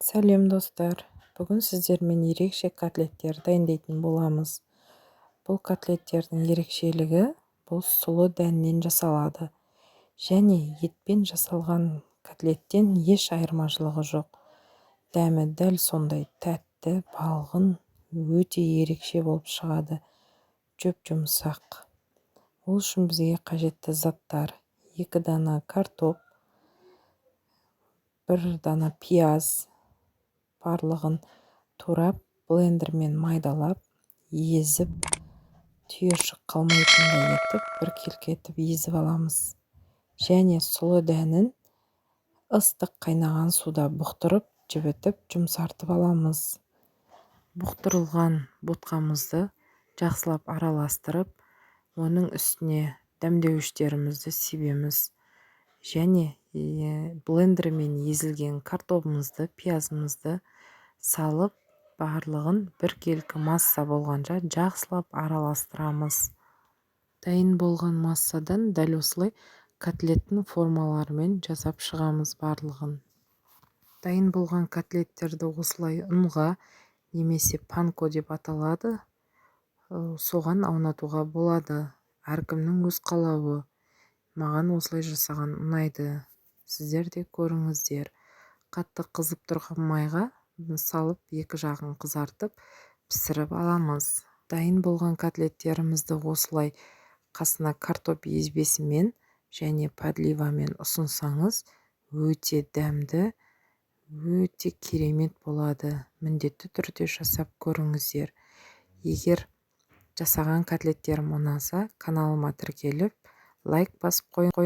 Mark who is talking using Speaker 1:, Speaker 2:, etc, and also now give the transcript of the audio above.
Speaker 1: Сәлем, достар! Бүгін сіздермен ерекше котлеттер дайындайтын боламыз. Бұл котлеттердің ерекшелігі: бұл сұлы дәнінен жасалады және етпен жасалған котлеттен еш айырмашылығы жоқ. Дәмі дәл сондай тәтті, балғын, өте ерекше болып шығады, жұп-жұмсақ. Ол үшін бізге қажетті заттар: 2 дана картоп, 1 дана пияз. Барлығын турап, блендермен майдалап, езіп, түйіршік қалмайтындай етіп, біркелкі етіп езіп аламыз. Және сұлы дәнін ыстық қайнаған суда бұқтырып, жібітіп, жұмсартып аламыз. Бұқтырылған ботқамызды жақсылап араластырып, оның үстіне дәмдеуіштерімізді себеміз және блендермен езілген картобымызды, пиязымызды салып, барлығын біркелкі масса болғанша жақсылап араластырамыз. Дайын болған массадан дәл осылай котлеттің формаларымен жасап шығамыз барлығын. Дайын болған котлеттерді осылай ұнға немесе панко деп аталады, соған аунатуға болады. Әркімнің өз қалауы. Маған осылай жасаған ұнайды, сіздер де көріңіздер. Қатты қызып тұрған майға салып, екі жағын қызартып, пісіріп аламыз. Дайын болған котлеттерімізді осылай қасына картоп езбесімен және подливамен ұсынсаңыз, өте дәмді, өте керемет болады. Міндетті түрде жасап көріңіздер. Егер жасаған котлеттерім ұнаса, каналыма тіркеліп, лайк басып қойыңыз.